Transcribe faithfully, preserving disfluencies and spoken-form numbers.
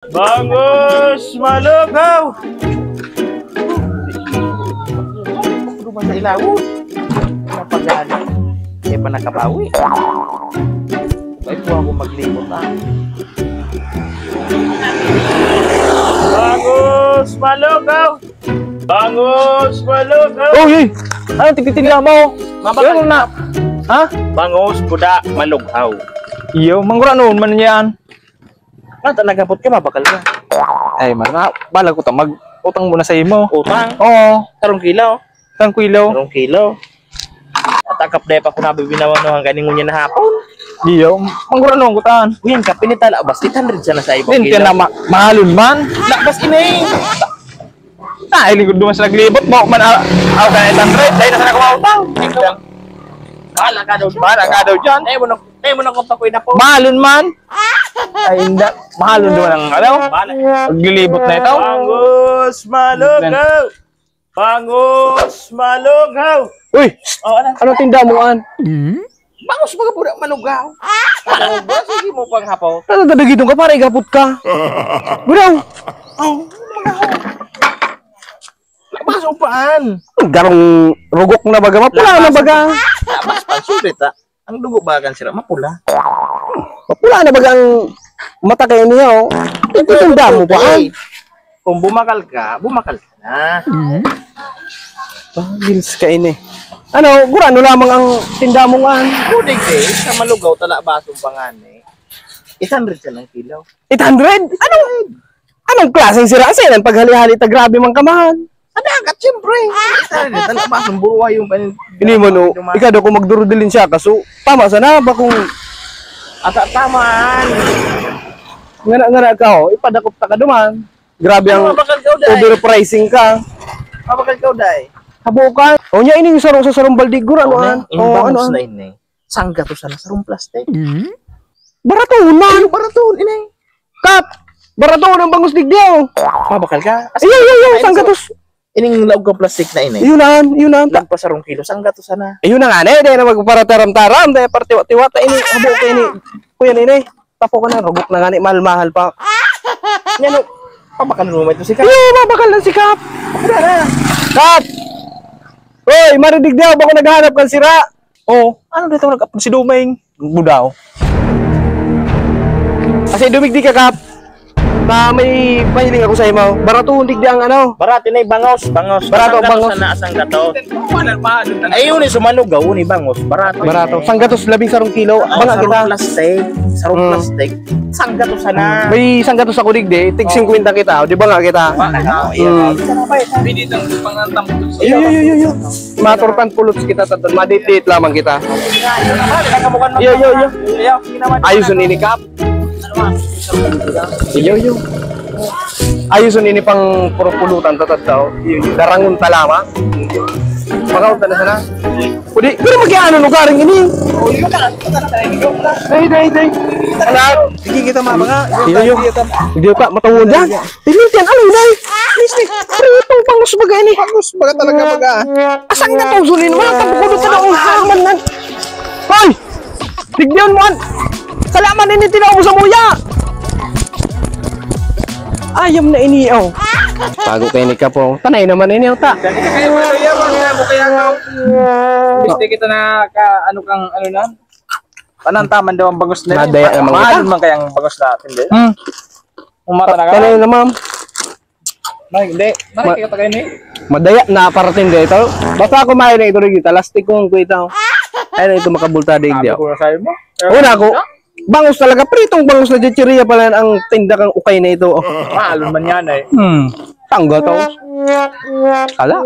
Bangus malugaw! Duman sa ilaw. Napagana. Kaya pa nakabawi. Ay, po ako maglimot, ah. Bangus malugaw! Bangus malugaw! Uy, uy! Ano tigtitigla mo? Mabakal Ano na? Ha? Bangus, kuda, malugaw. Iyo, manggura noon man yan. Nga, ta naghapot ka, mabakal ka. Ay, man, nga, balag ko ta, mag-utang muna sa imo. Utang? Oo. Sarong kilo? Sarong kilo? Sarong kilo. At akap dai pa ko nabibinawan no, hanggang ngunyan na hapon. Iyo, manggura noon kutaan. Kuyan ka, pinitala, bas, eight hundred sana sa iba Din, kilo. Kaya na ma mahalon man. Labas ini. Ay, lingkod duman sa naglibot mo, man, ah, ah, sa eight hundred, dahil na sana kumautang. Bahala ka daw dyan. Bahala ka daw dyan. Tayo mo na, tayo mo na kung pakuin na po. Mahalon man. Ay, hindi. Mahalon duman ang, ano? Bahala. Paglilibot na ito. Bangus malugaw! Bangus malugaw! Uy! Oh, ano? Anong tinda mo, an? Bangus mga pura malugaw. Ano ba? Sige mo pang hapaw. Ano, dadagitong ka para igapot ka? Guraw! Oh, malugaw. Labas upahan. Garong rugok na baga, mapula na baga. Labas pa, siyempre, ta. Ang dugo ba kan sira? Mapula. Mapula na baga ang mata kay niya, oh. Ito yung damo pa, ay. Kung bumakal ka, bumakal ka na. Pagils ka ini. Ano, gurano lamang ang tinda mo nga. Kudig eh, sa malugaw, tala basong pangani. Eight hundred ka ng kilo. Eight hundred? Anong, anong klaseng sira? Sa ilan paghali-hali ta grabe man kamahal? Adagat, siyempre. Eight hundred, tala basong buruwa yung panin- Ini mo, no? Ikaw daw kung magdurudelin siya, kaso tama sana ba kung Ata tamaan. Ngana, ngana ka, oh. Ipadakop ta ka duman. Grabe ang Ano, mabakal ka, Uday? Overpricing ka. Mabakal ka, Uday? Habukan. O niya, ining saro sa sarong baldigor, ano, Ano, an? Yung O, bangus ano, an? na ini. Sanggatos sana, sarong plastic. Barato man. Ay, barato, ini. Kap! Barato ang bangus digdi, oh. Mabakal ka? Iyo, iyo, iyo, Ay, sanggatos. Ining laog kang plastic na ini. Yun na, yun na. Lagpas sarong kilo, sanggatos sana. Ayun na nga, ne, dahil na magparataram-taram, dahil partiwa-tiwa, ta ini, habo ko ini. Kuya, ini. Tapo ka na, rugok na nga ni, mahal-mahal pa. Yan, oh. Pabakal mo ito si Kap. Iyo, mabakal na si Kap. Wala na. Kap! Hoy, maridig daw, bako naghahanap kang sira. Oh, ano dito nag-upload si Dumeng? Budaw. Kasi dumigdi ka, Kap. Na may pahiling ako sa imo. Barato, digdi ang ano. Barato na yung bangos, bangos. Barato, Sanggatos bangos. Sana, sanggatos. Ay, yun yung sumalugaw, yun yung bangos. Barato. Barato. Sanggatos, labing sarong kilo. Oh, Banga sarong kita. plastic. Sarong Hmm. plastic. Sanggatos sana. May sanggatos ako digdi, tig singkwenta kita. O, di ba nga kita? Baka na. Hmm. Sana ba, eh? Sabi dito, pangantang. Yo, yo, yo, yo, yo. Maturkan pulots kita, tatan. Madit-dit lamang kita. Yo, yo, yo. Ayos yun, ini, Kap. Iyo, iyo. Ayos yun, ini pang purupulutan, tatad tao. Iyo, iyo. Darangon ta lamang. Pakaon ta na sana. Pwede, pero mag-ano lugaring ini? Day, day, day. Anak. Sige kita, mama, nga. Iyo, iyo. Hindi pa, matawon dyan. Pilitan, ano, day? Misti, pero itong bangus baga ini. Bangus baga talaga baga. Asan ka tong sulin? Wala pang bukod sa naong haman nan. Hoy! Digdiyon mo an. Salaman ini tinao mo sa muya. Ayam na ini, oh. Tago kayo ni Kapong. Tanay naman ini, oh, ta. Misti kita na ka, ano kang, ano na? Panantaman daw ang bangus na yun. Madaya naman Mahal kita. man kaya ang bangus natin, di? Hmm. Umata na ka? Tanay na, ma'am. Mike, hindi. Mike, Ma- kita kayo ni? Madaya na parating dito. Basta ako mahiling ito rin kita. Lastik kong kuya ito. Ay na ito makabulta di Sabi diyo. ko na sa'yo mo. Una ako, bangus talaga. Pritong bangus na chichirya pala ang tinda kang ukay na ito. Mahal man yan eh. Hmm. Tangga to. Kala.